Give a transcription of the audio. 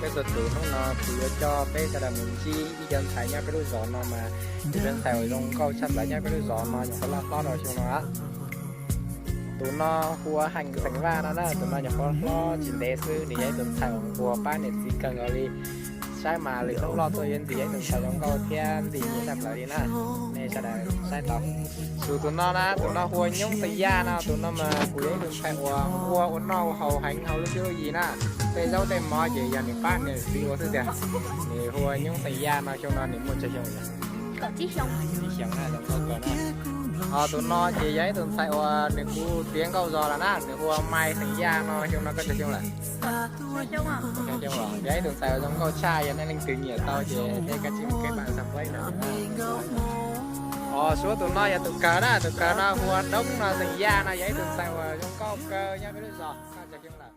Peb txhua tus, hnub no kuv yuav coj peb sawv daws mus ntsib ib co ntxhais nyob peb lub zos no mas ib co ntxhais uas zoo nkauj tshaj plaws nyob peb lub zos no nyuam qhuav loj hlob rau xyoo no. Tus no hu ua Heev xeem Vaj no na, tus no nyuam qhuav hlob tsis ntev xwb, nws yog ib tus ntxhais uas nquag pab niam txiv kawg nkaus li. Saib mas lwm hnub loj tuaj yuav ntsib yog ib tus ntxhais zoo nkauj thiab ntxim nyiam tshaj plaws li na. Nej sawv daws saib tau. Tus, tus no na, tus no hu ua Nyoob Xeem Yaj no, tus no mas kuv yog ib tus ntxhais uas nquag ua noj ua haus heev hauv lub cuab lub yig na. Tej zaub tej mov ces yog nws pab niam txiv ua xwb tiag. Nws hu ua Nyoob Xeem Yaj no, xyoo no nws muaj tsawg xyoo lawm? Kaum tsib xyoo na, zoo nkauj kawg na. Ho tus no ces yog ib tus ntxhais uas nws kuv tiav nkauj zog lawm na, nws hu ua Mai Xeem Yaj no, xyoo no koj tsawg xyoo lawm? Yog ib tus ntxhais uas zoo nkauj tshaj, yog nej leej twg nyiam tau ces nej kav tsij mus kev pab subscribe no. Ho suav tus no yog tus kawg na, tus kawg no hu ua Doob no, Xeem Yaj no, yog ib tus ntxhais uas zoo nkauj kawg nyob peb lub zos. Koj tsawg xyoo lawm?